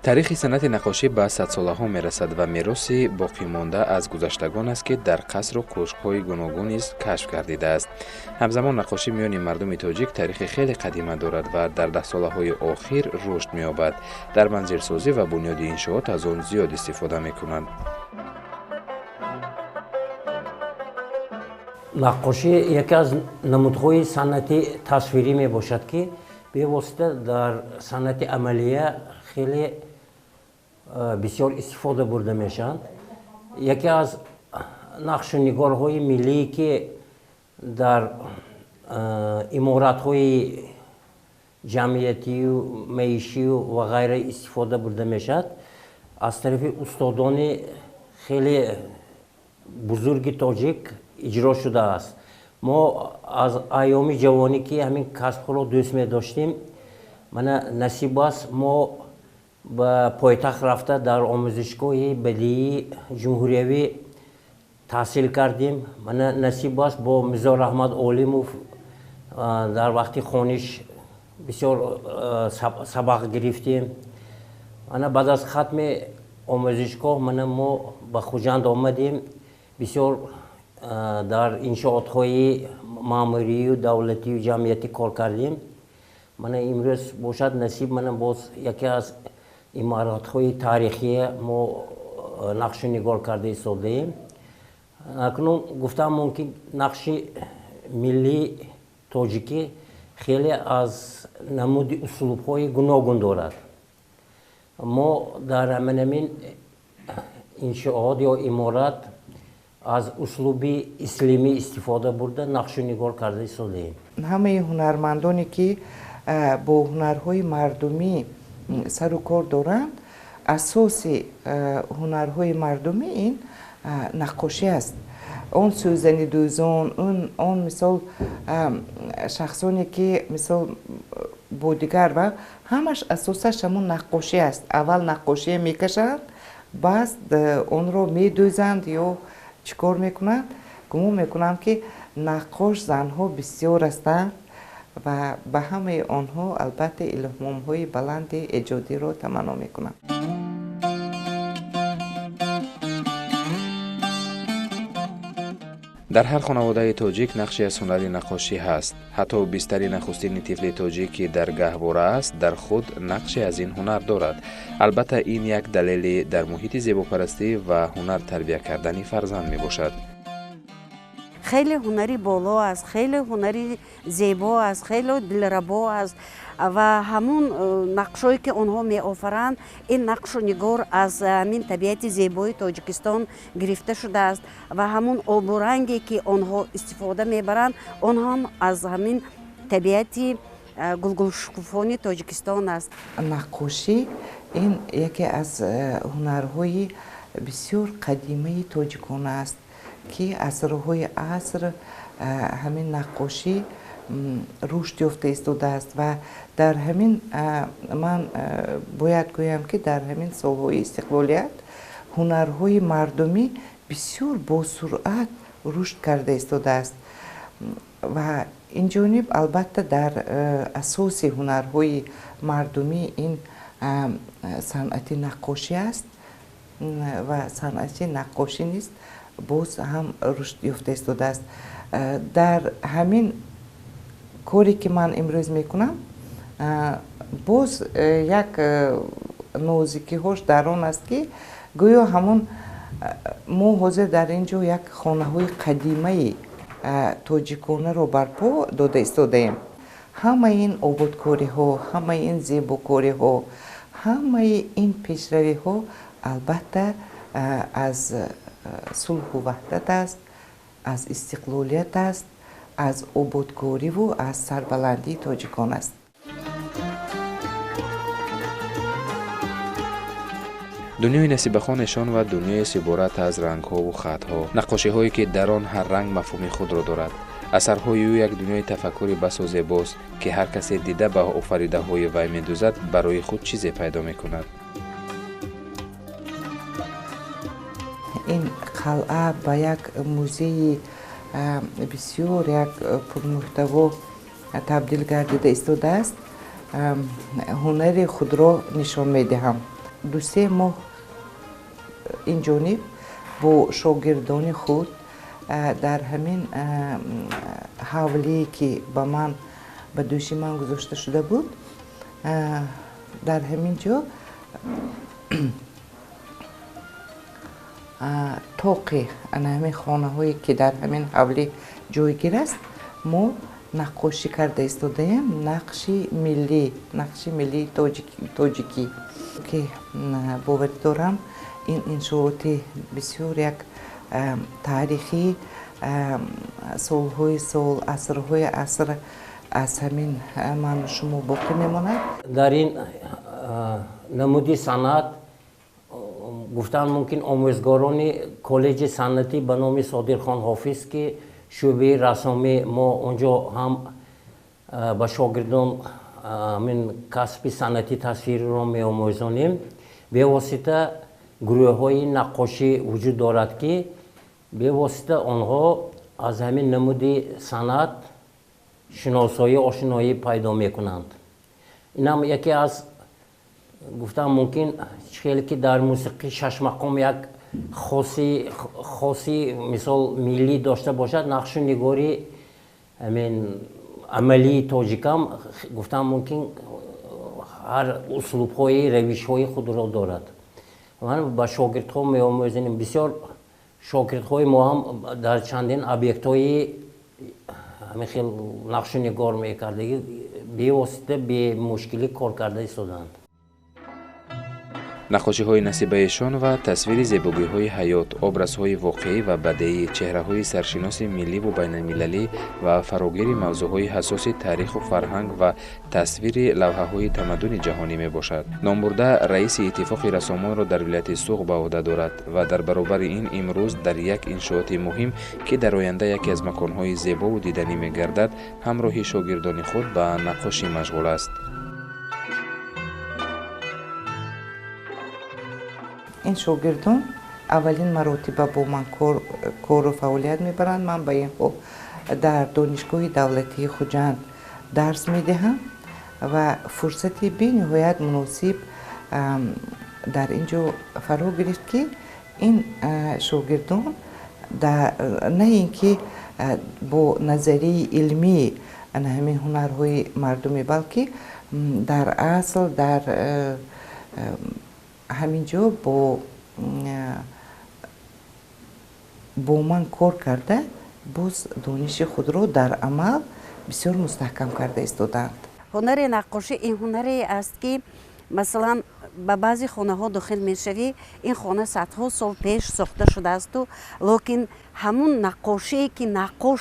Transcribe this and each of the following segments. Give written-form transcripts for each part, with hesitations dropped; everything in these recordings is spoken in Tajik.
Таърихи санъати наққошӣ ба садсолаҳо мерасад ва мероси боқимонда аз гузаштагон аст, ки дар қасру кӯшкҳои гуногун низ кашф гардидааст. Ҳамзамон наққошӣ миёни мардуми тоҷик таърихи хеле қадима дорад ва дар даҳсолаҳои охир рушд меёбад. Дар манзилсозӣ ва бунёди иншоот аз он зиёд истифода мекунанд. Наққошӣ яке аз намудҳои санъати тасвирӣ мебошад, ки бевосита дар санъати амалия хеле бисёр истифода бурда мешаванд. Яке аз нақшу нигорҳои миллие, ки дар иморатҳои ҷамъиятию маишию ва ғайра истифода бурда мешавад, аз тарафи устодони хеле бузурги тоҷик иҷро шудааст. Мо аз айёми ҷавонӣ, ки ҳамин касбҳоро дӯст медоштем, мана насиб аст, мо ба пойтахт рафта дар омӯзишгоҳи бадиии ҷумҳуриявӣ таҳсил кардем. Мана насиб аст, бо Мирзо Раҳмат Олимов дар вақти хониш бисёр сабақ гирифтем. Мана баъд аз хатми омӯзишгоҳ мана мо ба Хуҷанд омадем. Бисёр дар иншоотҳои маъмурию давлатию ҷамъиятӣ кор кардем. Мана имрӯз бошад насиб, мана боз яке аз иморатҳои таърихие мо нақшу нигор карда истодаем. Акнун гуфтам мумкин, нақши миллии тоҷикӣ хеле аз намуди услубҳои гуногун дорад. Мо дар ҳамин иншоот ё иморат аз услуби ислимӣ истифода бурда нақшу нигор карда истодаем. Ҳамаи ҳунармандоне, ки бо ҳунарҳои мардумӣ сару кор доранд, асоси ҳунарҳои мардумӣ ин наққошӣ аст. Он сӯзанидӯзон, он мисол шахсоне, ки мисол бо дигар ва ҳамаш асосаш ҳамон наққошӣ аст. Аввал наққошие мекашанд, баъд онро медӯзанд ё чӣ кор мекунанд. Гумон мекунам, ки наққош занҳо бисёр ҳастанд ва ба ҳамаи онҳо албатта илҳомҳои баланди эҷодиро таманно мекунам. Дар ҳар хонаводаи тоҷик нақше аз ҳунари наққошӣ ҳаст. Ҳатто бистари нахустини тифли тоҷик, ки дар гаҳвора аст, дар худ нақше аз ин ҳунар дорад. Албатта, ин як далели дар муҳити зебопарастӣ ва ҳунар тарбия кардани фарзанд мебошад. Хеле ҳунари боло аст, хеле ҳунари зебо аст, хеле дилрабо аст ва ҳамун нақшҳое, ки онҳо меофаранд, ин нақшу нигор аз ҳамин табиати зебои Тоҷикистон гирифта шудааст ва ҳамун обуранге, ки онҳо истифода мебаранд, он ҳам аз ҳамин табиати гулгулшукуфони Тоҷикистон аст. Наққошӣ ин яке аз ҳунарҳои бисёр қадимаи тоҷикона аст, ки асрҳои аср ҳамин наққошӣ рушд ёфта истодааст ва дар ҳамин ман бояд гӯям, ки дар ҳамин солҳои истиқлолият ҳунарҳои мардумӣ бисёр босуръат рушд карда истодааст ва ин ҷониб албатта дар асоси ҳунарҳои мардумӣ ин санъати наққошӣ аст ва санъати наққошӣ низ боз ҳам рушд ёфта истодааст. Дар ҳамин коре, ки ман имрӯз мекунам, боз як нозикиҳош дар он аст, ки гӯё ҳамон мо ҳозир дар ин ҷо як хонаҳои қадимаи тоҷиконаро барпо дода истодаем. Ҳамаи ин ободкориҳо, ҳамаи ин зебокориҳо, ҳамаи ин пешравиҳо албатта аз сулҳу ваҳдат аст, аз истиқлолият аст, аз ободкориву аз сарбаландии тоҷикон аст. Дунёи Насибахон Эшонова дунёест иборат аз рангҳову хатҳо, наққошиҳое, ки дар он ҳар ранг мафҳуми худро дорад. Асарҳои ӯ як дунёи тафаккури басо зебост, ки ҳар касе дида ба офаридаҳои вай медӯзад, барои худ чизе пайдо мекунад. Ин қалъа ба як музеи бисёр як пурмуҳтаво табдил гардида истодааст. Ҳунари худро нишон медиҳам. 2-3 моҳ инҷониб бо шогирдони худ дар ҳамин ҳавлие, ки ба ман, ба дӯши ман гузошта шуда буд, дар ҳамин ҷо тоқи ана ҳамин хонаҳое, ки дар ҳамин ҳавлӣ ҷойгир аст, мо наққошӣ карда истодаем. Нақши миллӣ, нақши миллии тоҷикӣ, ки боварӣ дорам, ин иншооти бисёр як таърихӣ, солҳои сол, асрҳои аср аз ҳамин ману шумо боқӣ мемонад. Дар ин намуди санъат, гуфтан мумкин, омӯзгорони коллеҷи санъатӣ ба номи Содирхон Ҳофиз, ки шӯъбаи рассомӣ мо онҷо ҳам ба шогирдон ҳамин касби санъати тасвириро меомӯзонем, бевосита гурӯҳҳои наққошӣ вуҷуд дорад, ки бевосита онҳо аз ҳамин намуди санъат шиносоӣ, ошноӣ пайдо мекунанд. Инам яке аз, гуфтан мумкин, чӣ хеле ки дар мусиқӣ шашмақом як хоси, мисол, миллӣ дошта бошад, нақшу нигори ҳамин амалии тоҷикам, гуфтан мумкин, ҳар услубҳои, равишҳои худро дорад. Ман ба шогирдҳо меомӯзонем. Бисёр шогирдҳои мо ҳам дар чандин объектҳои ҳамин хел нақшу нигор мекардагӣ, бевосита, бемушкилӣ кор карда истодаанд. Наққошиҳои Насиба Эшонова тасвири зебогиҳои ҳаёт, образҳои воқеӣ ва бадеӣ, чеҳраҳои саршиноси милливу байналмилалӣ ва фарогири мавзӯъҳои ҳассоси таъриху фарҳанг ва тасвири лавҳаҳои тамаддуни ҷаҳонӣ мебошад. Номбурда раиси Иттифоқи рассомонро дар вилояти Суғд ба ӯҳда дорад ва дар баробари ин имрӯз дар як иншооти муҳим, ки дар оянда яке аз маконҳои зебову диданӣ мегардад, ҳамроҳи шогирдони худ ба наққошӣ машғул аст. Ин шогирдон аввалин маротиба бо ман кору фаъолият мебаранд. Ман ба инҳо дар Донишгоҳи давлатии Хуҷанд дарс медиҳам ва фурсати бениҳоят муносиб дар ин ҷо фаро гирифт, ки ин шогирдон на ин ки бо назарияи илмии ана ҳамин ҳунарҳои мардумӣ, балки дар асл дар ҳамин ҷо бо ман кор карда, боз дониши худро дар амал бисёр мустаҳкам карда истодаанд. Ҳунари наққошӣ ин ҳунаре аст, ки масалан ба баъзе хонаҳо дохил мешавӣ, ин хона садҳо сол пеш сохта шудаасту, лекин ҳамун наққошие, ки наққош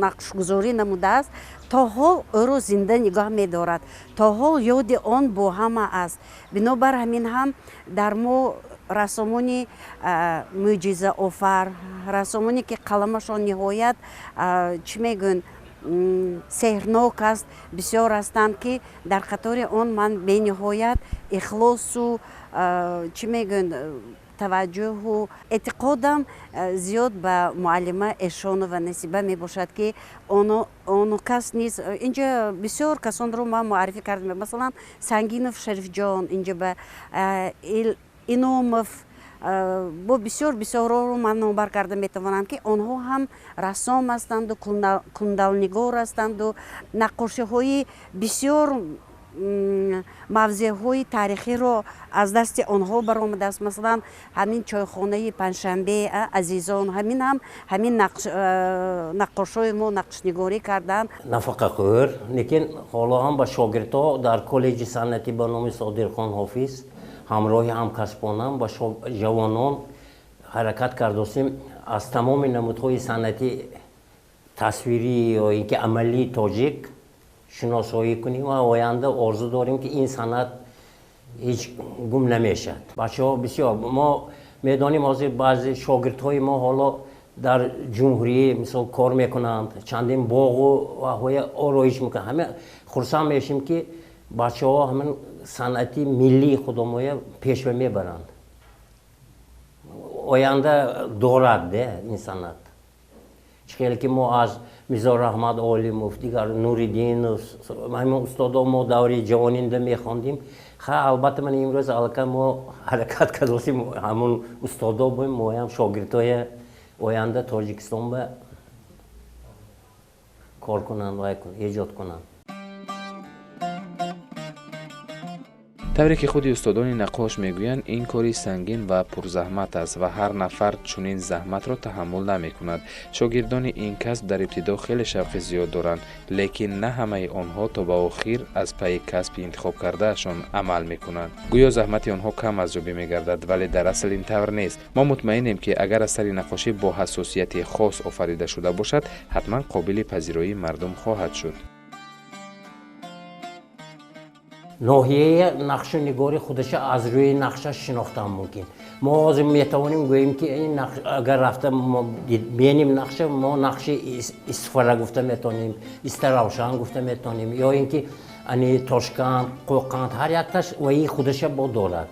нақшгузорӣ намудааст, то ҳол ӯро зинда нигоҳ медорад, то ҳол ёди он бо ҳама аст. Бинобар ҳамин ҳам дар мо рассомони мӯъҷизаофар, рассомоне, ки қаламашон ниҳоят, чӣ мегӯянд, сеҳрнок аст, бисёр ҳастанд, ки дар қатори он ман бениҳоят ихлосу, чӣ мегӯянд, таваҷҷӯҳу эътиқодам зиёд ба муаллима Эшонова Насиба мебошад, ки оно кас низ инҷа бисёр касонро ман муаррифӣ кардам, масалан, Сангинов Шарифҷон, инҷа ба Иномов, бо бисёр бисёрро ман номбар карда метавонам, ки онҳо ҳам рассом ҳастанду, кундалнигор ҳастанду, наққошиҳои бисёр мавзеъҳои таърихиро аз дасти онҳо баромадааст. Масалан, ҳамин чойхонаи Панҷшанбе, азизон, ҳамин ҳам ҳамин наққошҳои мо нақшнигорӣ карданд. Нафақахӯр, лекин ҳоло ҳам ба шогирдҳо дар коллеҷи санъатӣ ба номи Содирхон Ҳофиз ҳамроҳи ҳамкасбонам ба ҷавонон ҳаракат кардостем аз тамоми намудҳои санъати тасвирӣ ё ин ки амалии тоҷик шиносоӣ кунем ва оянда орзу дорем, ки ин санъат ҳеҷ гум намешавад. Бачаҳо бисёр, мо медонем, ҳозир баъзе шогирдҳои мо ҳоло дар ҷумҳурӣ, мисол, кор мекунанд, чандин боғу ваҳоя ороиш мекунанд. Ҳама хурсанд мешем, ки бачаҳо ҳамин санъати миллии худомоя пешва мебаранд. Оянда дорад де ин санъат. Чӣ хеле ки мо аз Мирзо Раҳмат Олимов, дигар Нуриддинов, ҳамин устодо мо даври ҷавонинда мехондим. Ха, албатта, ман имрӯз аллакай мо ҳаракат кардосем, ҳамун устодо боем, моям шогирдҳои оянда Тоҷикистон ба кор кунанд, вай эҷод кунанд. Тавре ки худи устодони наққош мегӯянд, ин кори сангин ва пурзаҳмат аст ва ҳар нафар чунин заҳматро таҳаммул намекунад. Шогирдони ин касб дар ибтидо хеле шавқи зиёд доранд, лекин на ҳамаи онҳо то ба охир аз пайи касби интихобкардаашон амал мекунанд. Гӯё заҳмати онҳо кам арзёбӣ мегардад, вале дар асл ин тавр нест. Мо мутмаинем, ки агар асари наққошӣ бо ҳассосияти хос офарида шуда бошад, ҳатман қобили пазироии мардум хоҳад шуд. Ноҳияи нақшу нигори худаша аз рӯи нақша шинохтан мумкин. Мо ҳозир метавонем гӯем, ки ин агар рафта бинем нақша, мо нақши Истифора гуфта метавонем, Истаравшан гуфта метавонем, ё ин ки ани Тошканд, Қӯқанд, ҳар якташ ваи худаша бо дорад,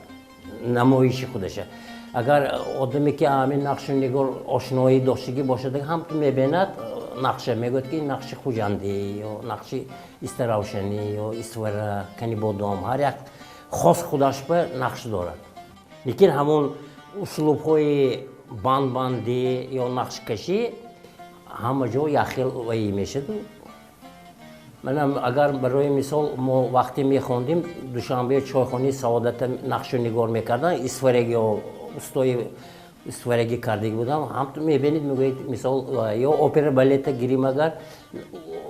намоиши худаша. Агар одаме ки ҳамин нақшу нигор ошноӣ доштагӣ бошад, ҳам мебинад нақша, мегӯяд, ки нақши Хуҷандӣ ё нақши Истаравшанӣ ё Исфара, Канибодом, ҳар як хос худаш ба нақш дорад. Лекин ҳамон услубҳои бандбандӣ ё нақшкашӣ ҳама ҷо якхел ваӣ мешаду. Манам агар барои мисол мо вақте мехондим, Душанбе чойхонаи Саодата нақшу нигор мекарданд, Исфарагиё устои Исфарагӣ кардагӣ будам, ҳам мебинед, мегӯед, мисол, ё опера балета гирим, агар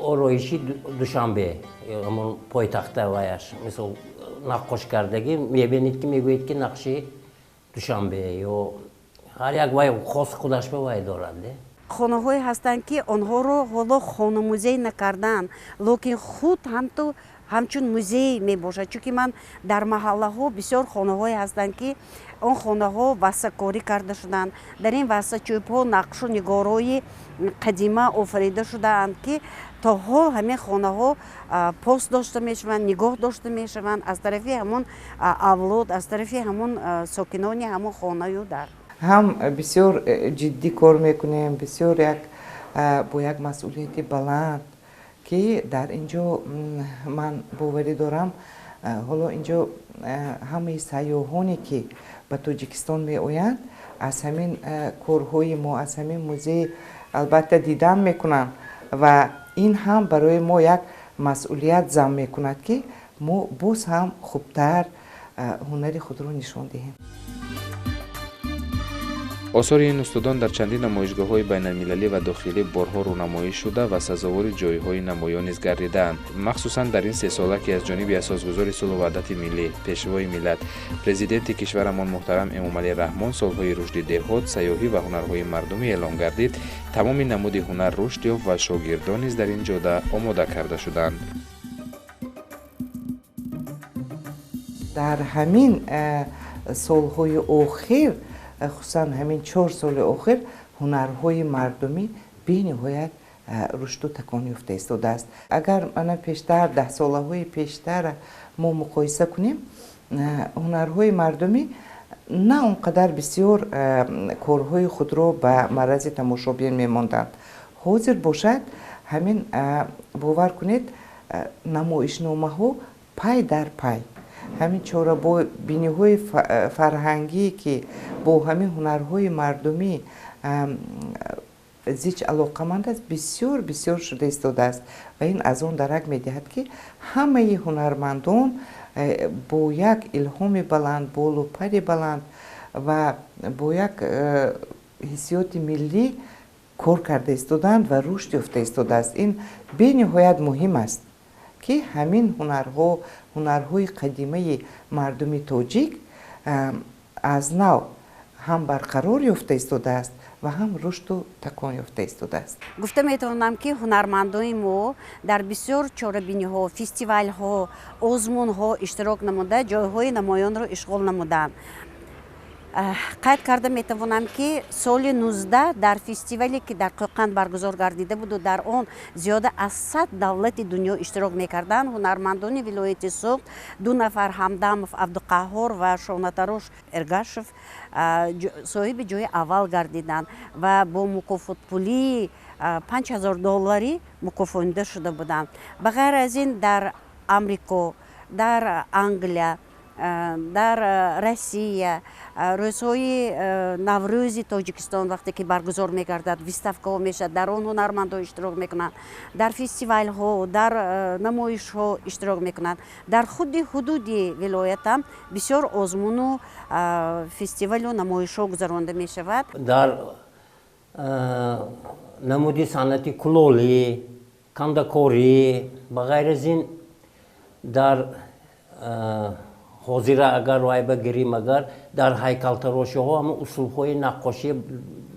ороиши Душанбе, ҳамон пойтахта ваяш, мисол, наққош кардагӣ, мебинед, ки мегӯед, ки нақши Душанбе ё ҳар як вай хос худаш ба вай дорад. Хонаҳое ҳастанд, ки онҳоро ҳоло хонамузей накардаанд, лекин худ ҳамту ҳамчун музей мебошад, чунки ман дар маҳаллаҳо бисёр хонаҳое ҳастанд, ки он хонаҳо вассакорӣ карда шуданд. Дар ин вассачӯбҳо нақшу нигорҳои қадима офарида шудаанд, ки то ҳол ҳамин хонаҳо пос дошта мешаванд, нигоҳ дошта мешаванд аз тарафи ҳамон авлод, аз тарафи ҳамон сокинони ҳамон хонаю дар. Ҳам бисёр ҷиддӣ кор мекунем, бисёр як бо як масъулияти баланд, ки дар ин ҷо ман боварӣ дорам, ҳоло ин ҷо ҳамаи сайёҳоне, ки ба Тоҷикистон меоянд, аз ҳамин корҳои мо, аз ҳамин музей албатта дидан мекунанд ва ин ҳам барои мо як масъулият зам мекунад, ки мо боз ҳам хубтар ҳунари худро нишон диҳем. Осори ин устодон дар чандин намоишгоҳҳои байналмилалӣ ва дохилӣ борҳо рӯнамоӣ шуда ва сазовори ҷойҳои намоён низ гардидаанд. Махсусан дар ин сесола, ки аз ҷониби асосгузори сулҳу ваҳдати миллӣ, пешвои миллат, президенти кишварамон муҳтарам Эмомалӣ Раҳмон солҳои рушди деҳот, сайёҳӣ ва ҳунарҳои мардумӣ эълон гардид, тамоми намуди ҳунар рушд ёфт ва шогирдон низ дар ин ҷода омода карда шуданд. Дар ҳамин солҳои охир, хусусан ҳамин 4 соли охир, ҳунарҳои мардумӣ бениҳоят рушду такон ёфта истодааст. Агар мана пештар, даҳсолаҳои пештара мо муқоиса кунем, ҳунарҳои мардумӣ на он қадар бисёр корҳои худро ба маррази тамошобин мемонданд. Ҳозир бошад, ҳамин бовар кунед, намоишномаҳо пай дар пай, ҳамин чорабиниҳои фарҳангӣ, ки бо ҳамин ҳунарҳои мардумӣ зич алоқаманд аст, бисёр бисёр шуда истодааст ва ин аз он дарак медиҳад, ки ҳамаи ҳунармандон бо як илҳоми баланд, болу пари баланд ва бо як ҳиссиёти миллӣ кор карда истодаанд ва рушд ёфта истодааст. Ин бениҳоят муҳим аст, ки ҳамин ҳунарҳо, ҳунарҳои қадимаи мардуми тоҷик аз нав ҳам барқарор ёфта истодааст ва ҳам рушду такон ёфта истодааст. Гуфта метавонам, ки ҳунармандони мо дар бисёр чорабиниҳо, фестивалҳо, озмунҳо иштирок намуда, ҷойҳои намоёнро ишғол намуданд. Қайд карда метавонам, ки соли 19 дар фестивале, ки дар Қӯқанд баргузор гардида буду дар он зиёда аз 100 давлати дунё иштирок мекарданд, ҳунармандони вилояти Суғд, ду нафар, Ҳамдамов Абдуқаҳҳор ва Шонатарош Эргашев, соҳиби ҷои аввал гардиданд ва бо мукофотпулии 5000 долларӣ мукофонида шуда буданд. Ба ғайр аз ин, дар Амрико, дар Англия, дар Россия рӯзҳои Наврӯзи Тоҷикистон вақте ки баргузор мегардад, выставкаҳо мешавад, дар он ҳунармандҳо иштирок мекунанд, дар фестивалҳо, дар намоишҳо иштирок мекунанд. Дар худи ҳудуди вилоятам бисёр озмуну фестивалу намоишҳо гузаронда мешавад. Дар намуди санъати кулолӣ, кандакорӣ, ба ғайр аз ин, дар ҳозира агар вайба гирим, агар дар ҳайкалтарошиҳо ҳамон услубҳои наққошӣ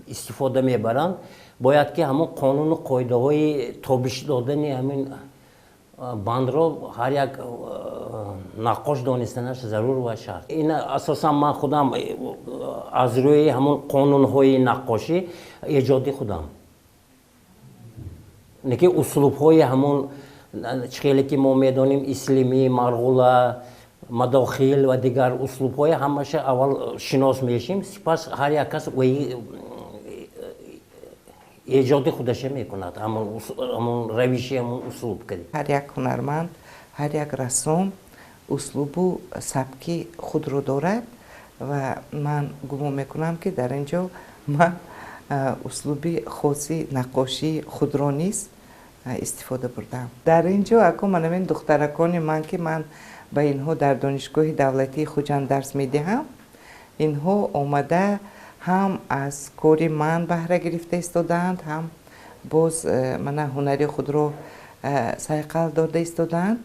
истифода мебаранд, бояд ки ҳамон қонуну қоидаҳои тобиш додани ҳамин бандро ҳар як наққош донистанаш зарур ва шарт. Ин асосан ман худам аз рӯи ҳамон қонунҳои наққошӣ эҷоди худам, не ки услубҳои ҳамон чӣ хеле ки мо медонем, ислимӣ, марғула, мадохил ва дигар услубҳои ҳамаша аввал шинос мешим, сипас ҳар як кас эҷоди худаша мекунад, ҳамон равиши, ҳамон услуб. Ҳар як ҳунарманд, ҳар як рассом услубу сабки худро дорад ва ман гумон мекунам, ки дар ин ҷо ман услуби хоси наққошии худро низ истифода бурдам. Дар ин ҷо ако манамин духтаракони ман, ки ман ба инҳо дар Донишгоҳи давлатии Хуҷанд дарс медиҳам, инҳо омада ҳам аз кори ман баҳра гирифта истодаанд, ҳам боз мана ҳунари худро сайқал дода истодаанд.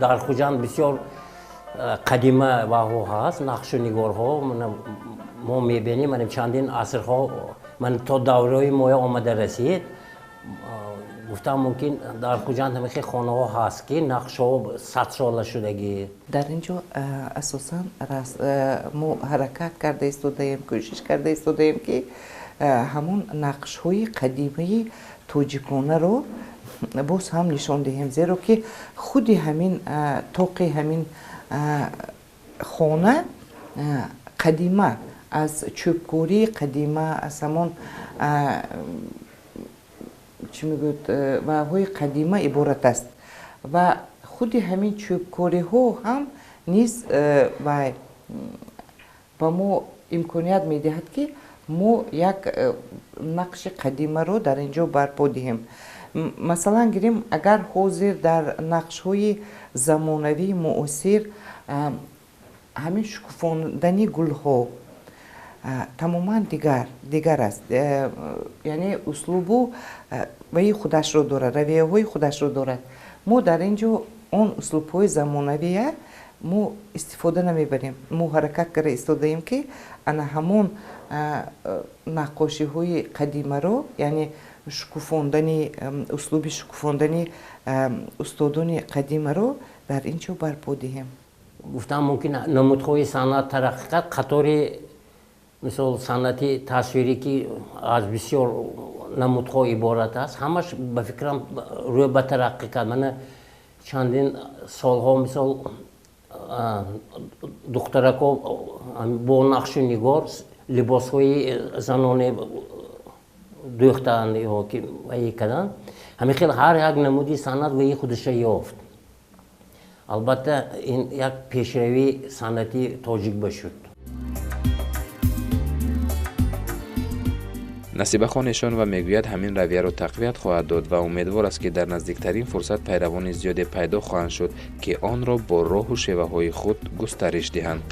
Дар Хуҷанд бисёр қадима ваҳо ҳаст, нақшу нигорҳо мо мебинем, чандин асрҳо то давраи моя омада расид. Гуфтам, мумкин дар Хуҷанд ҳамихел хонаҳо ҳаст, ки нақшҳо садсола шудагӣ. Дар ин ҷо асосан мо ҳаракат карда истодаем, кӯшиш карда истодаем, ки ҳамон нақшҳои қадимаи тоҷиконаро боз ҳам нишон диҳем, зеро ки худи ҳамин тоқи ҳамин хона қадима, аз чӯбкории қадима, аз ҳамон чӣ мегӯяд, ваҳои қадима иборат аст ва худи ҳамин чӯбкориҳо ҳам низ ба мо имконият медиҳад, ки мо як нақши қадимаро дар ин ҷо барпо диҳем. Масалан гирем, агар ҳозир дар нақшҳои замонавии муосир ҳамин шукуфондани гулҳо тамоман дигар аст, яъне услубу ваи худашро дорад, равияҳои худашро дорад, мо дар ин ҷо он услубҳои замонавия мо истифода намебарем. Мо ҳаракат карда истодаем, ки ана ҳамон наққошиҳои қадимаро, яъне шукуфондани, услуби шукуфондани устодони қадимаро дар ин ҷо барпо диҳем. Гуфтам, мумкин намудҳои санъат тараққӣ кард, қатори мисол санъати тасвирӣ, ки аз бисёр намудҳо иборат аст, ҳамаш ба фикрам рӯ ба тараққӣ кард. Мана чандин солҳо мисол духтарако бо нақшу нигор либосҳои заноне дӯхтанд ё ки ваи карданд. Ҳамин хел ҳар як намуди санъат ваи худаша ёфт. Албатта, ин як пешравии санъати тоҷик ба шуд. Насибахон Эшонова мегӯяд, ҳамин равияро тақвият хоҳад дод ва умедвор аст, ки дар наздиктарин фурсат пайравони зиёде пайдо хоҳанд шуд, ки онро бо роҳу шеваҳои худ густариш диҳанд.